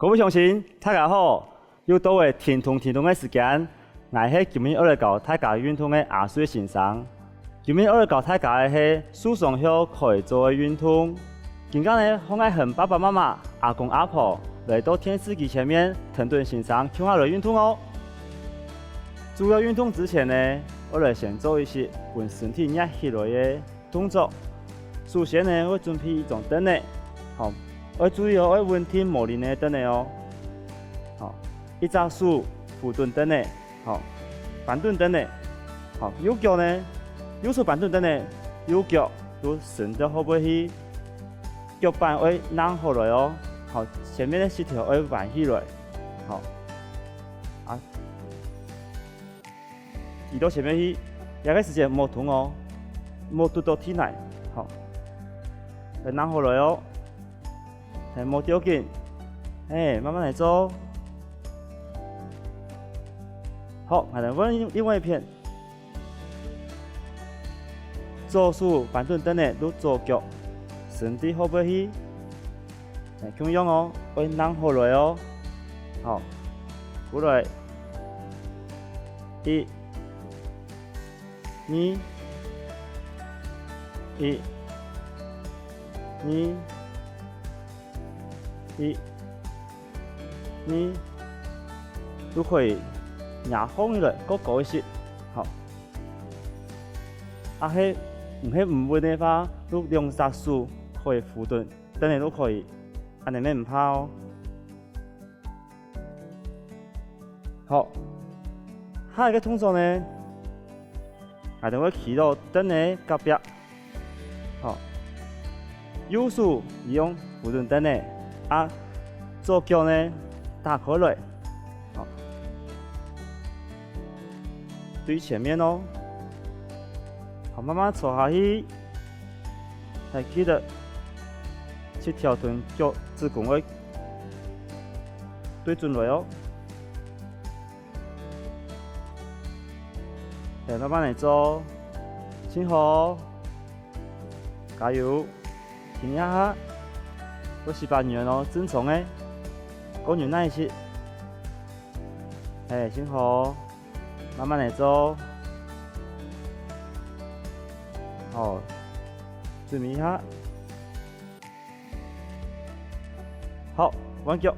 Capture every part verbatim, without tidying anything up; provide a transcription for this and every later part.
各位鄉親，大家好！又到了停動停動个時間，𠊎係今日愛來教大家運動个阿瑞先生。今日愛來教大家个係受傷後可以做个運動。今下呢，好，𠊎喊爸爸媽媽、阿公阿婆來到電視機前面，跈等先生共下來運動哦。主要運動之前呢，愛來先做一息分身體熱起來个 動作。首先呢，愛準備一張凳仔，好，愛注意哦，愛穩定無輪个凳仔哦。好，一隻手扶等凳仔，好，扳等凳仔，好，右腳呢，右手扳等凳仔，右腳就伸到後背去，腳板愛䟘好來哦。好，前面个膝頭愛彎起來，好，啊， 移到前面去，這个時節莫動哦，莫㧻到地泥，好，來䟘好來哦，係，莫吊緊，係，慢慢來做。好，𠊎等換另外一片，左手扳等凳仔，就左腳伸到後背去。 來，共樣哦，愛䟘好來哦。好，過來，一、二、一、二、一、二，就可以擎䟘起來，過高一息。好，啊係，毋係毋穩个話，就兩隻手可以扶等 凳仔都可以，恁仔乜毋怕哦。好，下一个動作呢，𠊎等會企到凳仔隔壁，好，右手一樣扶等凳仔，啊，左腳呢打開來，好，對前面哦，好，慢慢坐下去。 還記得，膝頭同腳趾公愛對準來哦。來，慢慢來做，盡好，加油！停一下，做十八年哦，正常个，過忍耐一息。係，盡好。 慢慢來做。好，準備一下。好，換腳，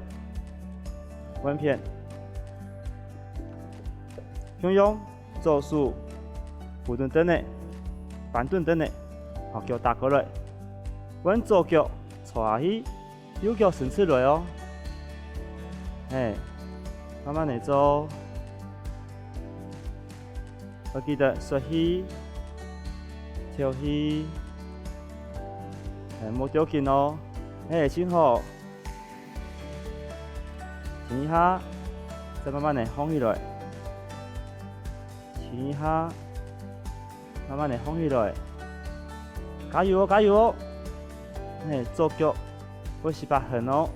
換片。共樣，左手扶等凳仔，扳等凳仔，好，腳打開來，換左腳坐下去。 右腳伸出來哦。係，慢慢來做。愛記得吸氣、敨氣，係，莫吊緊哦。係，盡好。停一下，再慢慢來䟘起來。停一下， 慢慢來䟘起來。加油哦，加油哦！係，左腳會十八分哦。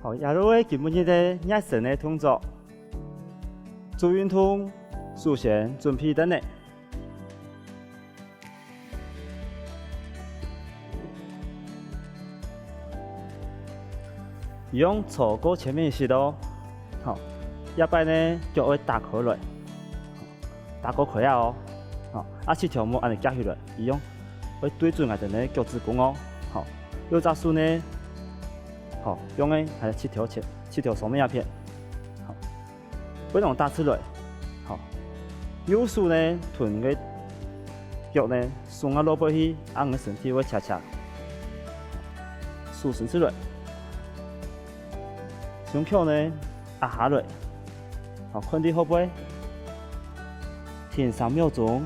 好，這就係今晡日个熱身个動作。做運動，首先準備凳仔。 用坐過前面一息哦。好，這擺呢，腳愛打開來，打過開啊哦。好，啊，膝頭莫恁仔夾起來，一樣愛對準𠊎兜个腳趾公哦。好，右隻手呢，好，用个還係膝頭前，膝頭上面這片。好， 會當打直來。好，右手呢，同个腳呢，送啊落背去，恁樣个身體會斜斜。手伸直來，胸口呢，壓下來。好，看對後背，停三秒鐘，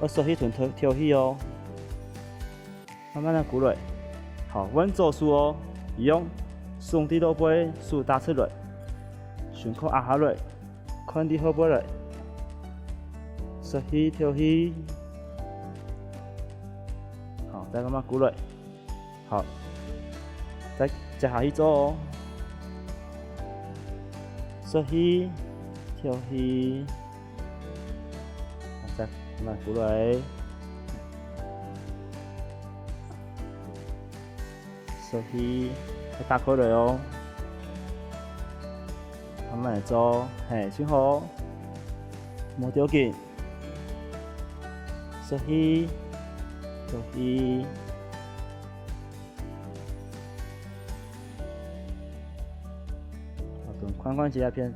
愛吸氣同敨，敨氣哦。 慢慢仔過來。好，換左手哦，一樣，送對落背，手打直來，胸口壓下來，看對後背來，吸氣敨氣。好，再慢慢過來。好，再接下去做哦。吸氣，敨氣。好，再慢慢過來。手去，愛打開來哦。慢慢來做，嘿，盡好。無要緊。手去，手去。好，同髖關節這片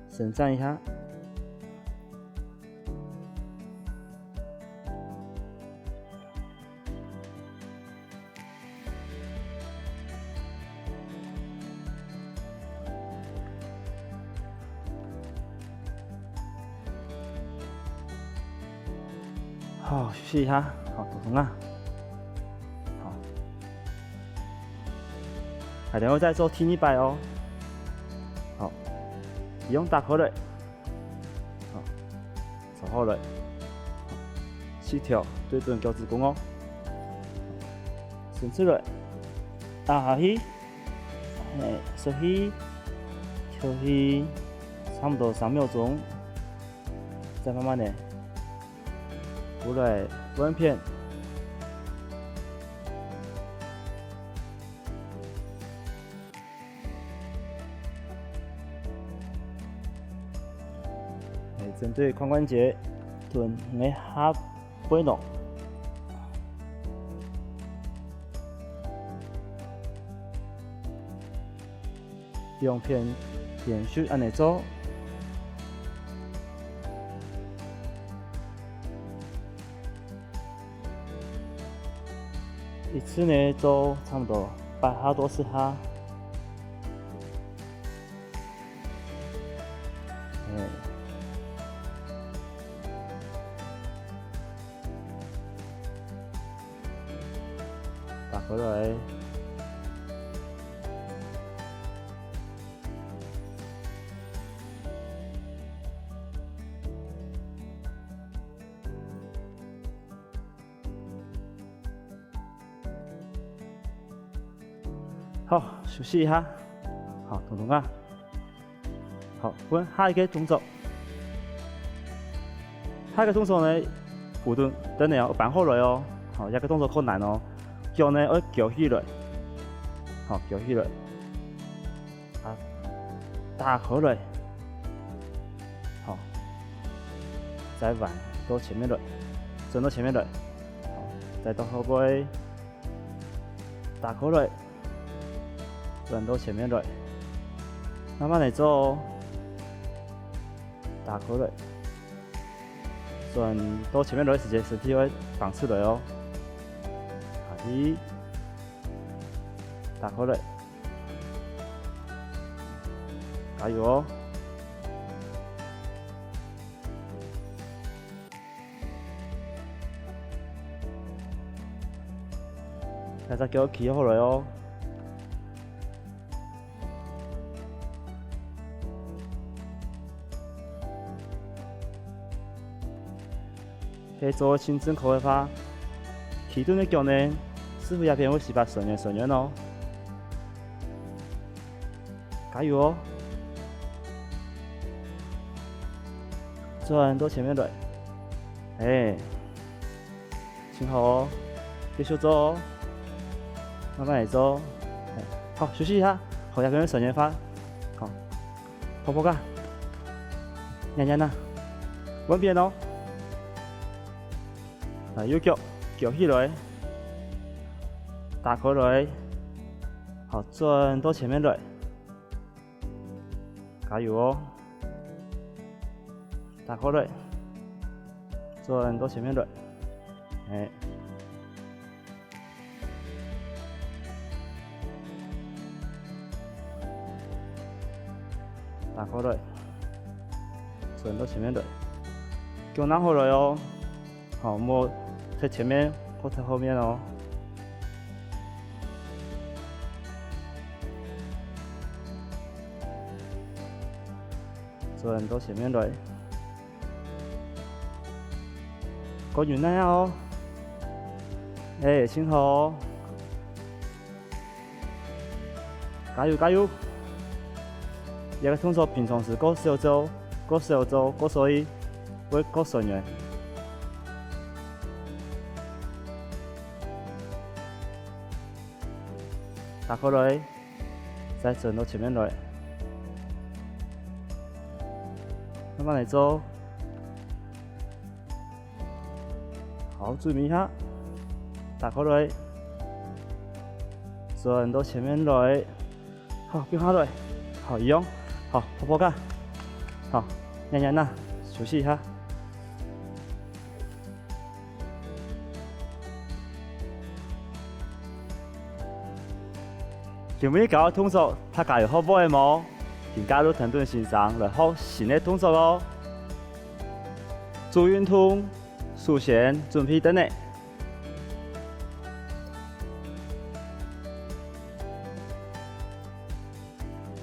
伸展一下。好，休息一下，好，動動啊。好。 下等愛再做第二擺哦。好，用打開來，好，坐好來，膝頭對準腳趾公哦，伸出來，壓下去，嘿，吸氣，敨氣，差不多三秒鐘，再慢慢的 過來，換片。來，針對髖關節，同你个下背囊。 兩片連續恁呢做。一次呢做差不多八下到十下。嗯。 打開來。好，休息一下。好，動動啊。 好，換下一個動作。下一個動作呢，扶等，等下哦，扳好來哦。好，這個動作較難哦。腳呢，愛翹起來。好，翹起來。啊，打開來。好，再彎到前面來，轉到前面來。好，再到後背。 打開來，轉到前面來，慢慢來做哦。打開來，轉到前面來个時節，身體會放出來哦。下去，打開來，加油哦！ 大家腳企好來哦。係做深蹲課个話，企等个腳呢，屎朏這片會使把酸軟酸軟哦。 加油哦！轉到前面來。哎，盡好哦，繼續做哦，慢慢來做。哎，好，休息一下，好，這片酸軟化。好，泡泡啊，軟軟啊，換片哦。啊，右腳，翹起來，打開來，好，轉到前面來。 加油哦！打開來，轉到前面來。哎。打開來，轉到前面來。腳㧯好來哦。 好，莫忒前面，或忒後面哦。轉到前面來。過有耐啊哦。哎，盡好哦。 加油，加油！這個動作平常時較少做，較少做，較少去，會較痠軟。打開來，再轉到前面來。慢慢來做。 好，注意一下，打開來，轉到前面來，好，放下來，好，一樣，好，泡泡看，好，軟軟啊，休息一下。今晡日教个動作，大家有學會無？今下就跈等先生來學新个動作哦。 做運動，首先準備凳仔。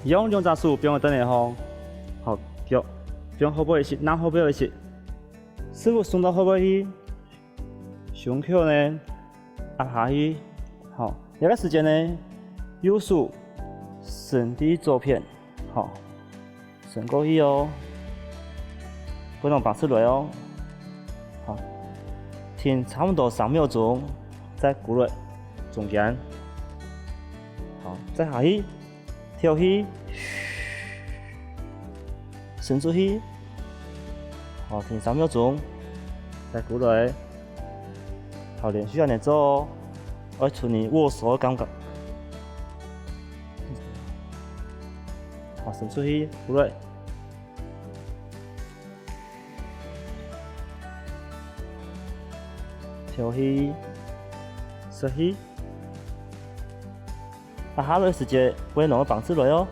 用兩隻手放在凳仔項，好，腳放後背一息，向後背一息，屎朏送到後背去，胸口呢壓下去。好，這個時間呢，右手伸到左片，好， 伸過去哦，背囊放直來哦。好，停差毋多三秒鐘，再跍來中間。好，再下去，敨氣，伸出去。好，停三秒鐘，再跍來。好，連續恁樣做哦，愛注意握手个感覺。好，伸出去，跍來。 敨氣，吸氣。啊，下來時節，背囊愛放直來哦。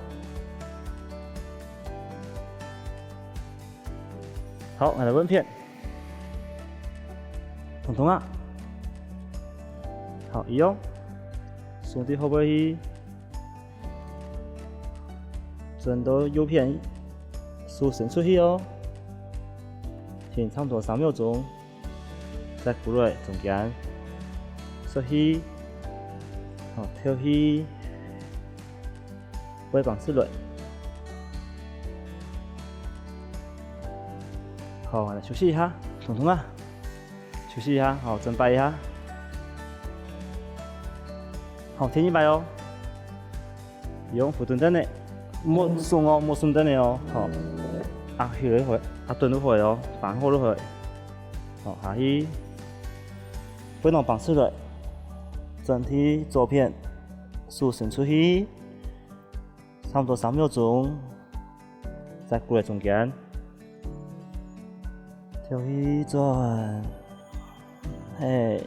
好，𠊎來換片。通通啊。好，一樣。手對後背去。 轉到右片，手伸出去哦。停差毋多三秒鐘，再跍來中間，吸氣，好，敨氣，背囊放直來。好，𠊎來休息一下，通通啊。 休息一下，好，轉擺一下。好，第二擺哦。用扶等凳仔，莫鬆哦，莫鬆凳仔哦，好。壓起來會，壓等就會哦，扳好就會。好，下去。背囊放直來，轉去左片，手伸出去。 差毋多三秒鐘，再跍來中間，敨氣轉，嘿。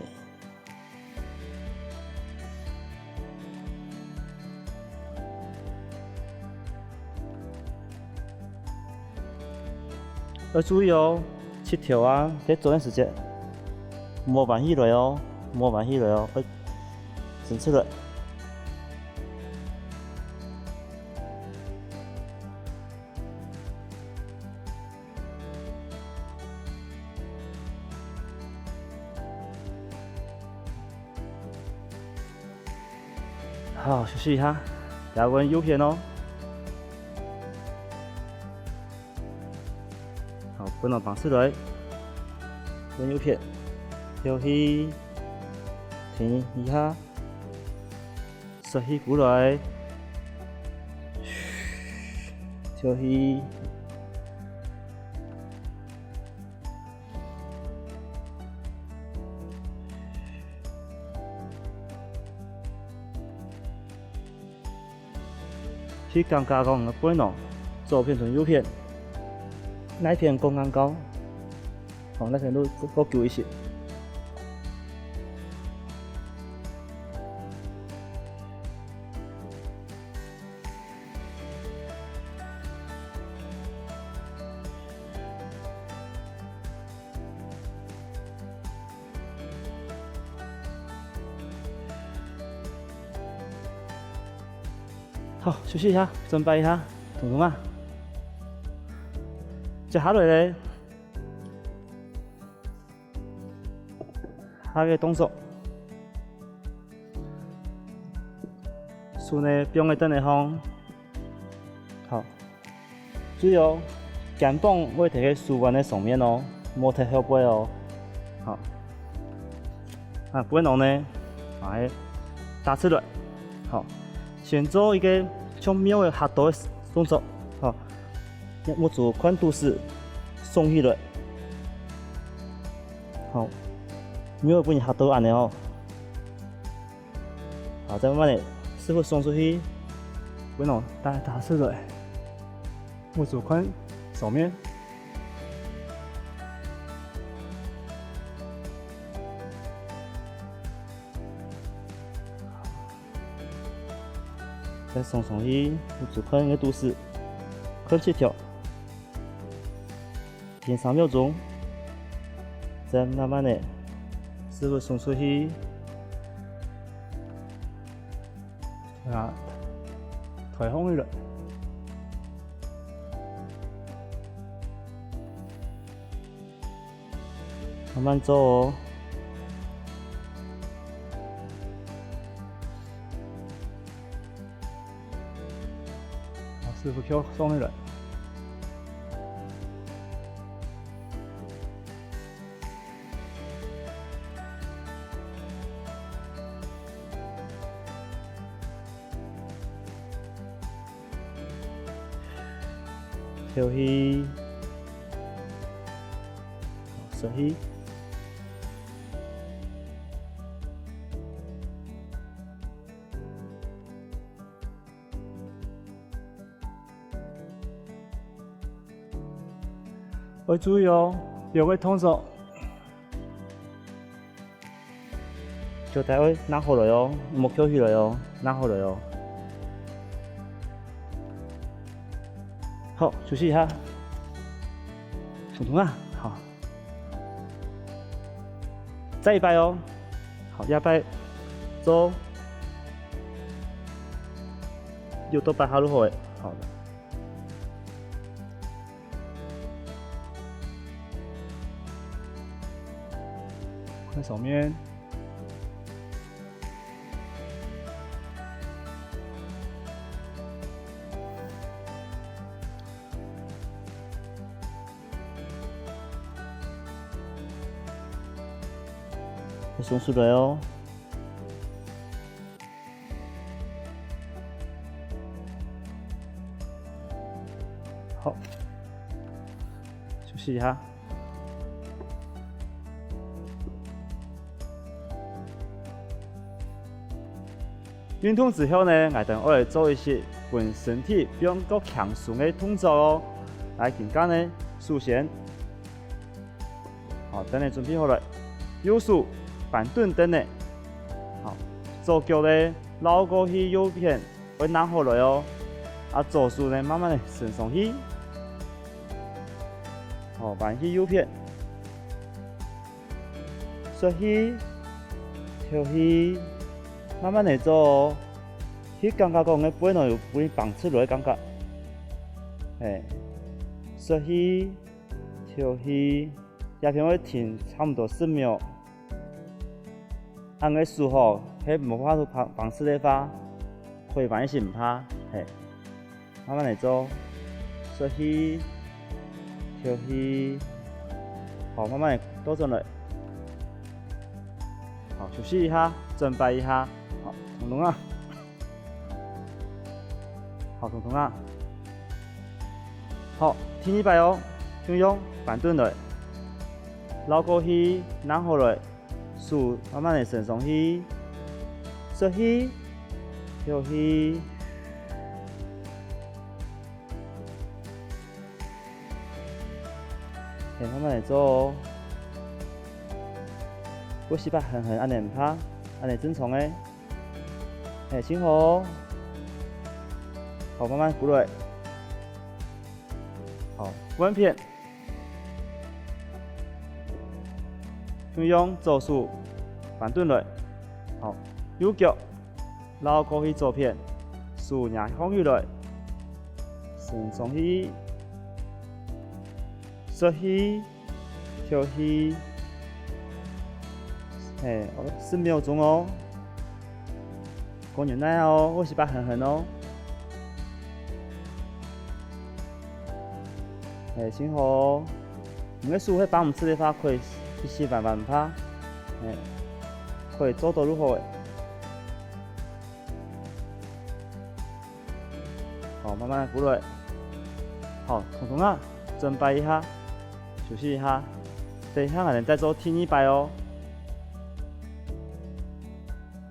愛注意哦，膝頭啊，在轉个時節，莫彎起來哦，莫彎起來哦，愛伸出來。 好，休息一下，來換右片哦。好，背囊放直來，換右片，敨氣，停一下。 吸氣，跍來，敨氣。去感覺講背囊，左片同右片，哪片較硬較？ 好，這片就較久一息。好，休息一下，轉擺一下，通通啊。接下來咧， 下个動作，手呢放在凳仔項，好，注意哦，肩膀會貼在手腕个上面哦，莫貼後背哦。好，啊，背囊呢，啊，打直來。好，先做一個像貓仔合到个動作。好，目珠看肚屎，聳起來。好，貓仔分你合到恁呢哦。 好，再慢慢仔屎朏送出去，分哦，打，打出來，目珠看上面。再送上去，目珠看該肚屎，看直條。 停三秒鐘，再慢慢仔，屎朏送出去。啊，抬䟘起來。慢慢做哦。 啊，屎朏翹送起來。敨氣，吸氣。 愛注意哦，這個動作，腳底愛拿好來哦，莫翹起來哦，拿好來哦。好，休息一下。痛痛啊，好。 再一擺哦。好，這擺做六到八下就好了。好。看上面。 愛送出來哦。好，休息一下。 運動之後呢，𠊎兜愛來做一息分身體變較輕鬆个動作哦。來，今下呢，首先，好，凳仔準備好來，右手扳等凳仔，好，左腳呢，繞過去右片，愛拿好來哦。啊，左手呢，慢慢仔伸上去，好，彎去右片。 吸氣，敨氣，慢慢仔做哦。去感覺講个背囊有分你挷直來个感覺。嘿，吸氣，敨氣，這片會停差毋多十秒。恁个手吼，係無法度挷，挷直个話，可以彎一息毋怕，嘿。 慢慢仔做，吸氣，敨氣，好，慢慢仔倒轉來。好，休息一下，轉擺一下。好，動動啊。好，動動啊。好，第二擺哦，共樣扳等來，繞過去，拿好來。 手慢慢仔伸上去，吸氣，敨氣。嘿，慢慢仔做哦。有時節絚絚恁呢毋怕，恁呢正常个。嘿，真好哦。好，慢慢過來。好，換片。 共樣左手扳等來，好，右腳，繞過去左片，手擎䟘起來，伸上去，吸氣，敨氣，嘿，十秒鐘哦。 過忍耐哦，有時節絚絚哦。係，盡好。你个手係挷毋直个話，可以直直彎彎毋怕。係，可以做到就好了。好，慢慢仔過來。好，通通啊，準備一下，休息一下。等一下，𠊎等再做第二擺哦。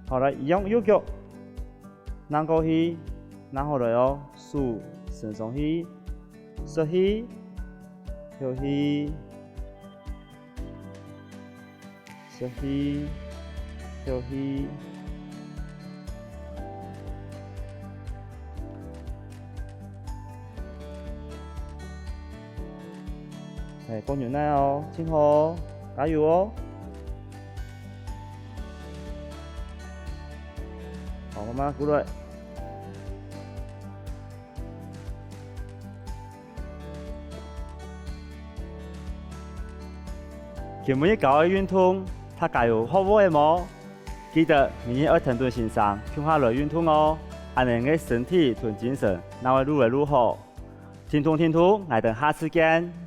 好，來，一樣右腳， 躘過去，躘好來哦，手伸上去，吸氣，敨氣，吸氣，敨氣。係，過牛奶哦，盡好，加油哦！ 好，慢慢過來。今晡日教个運動，大家有學會無？記得明日愛跈等先生共下來運動哦，恁樣个身體同精神，正會愈來愈好。停動，停動，𠊎等下次見。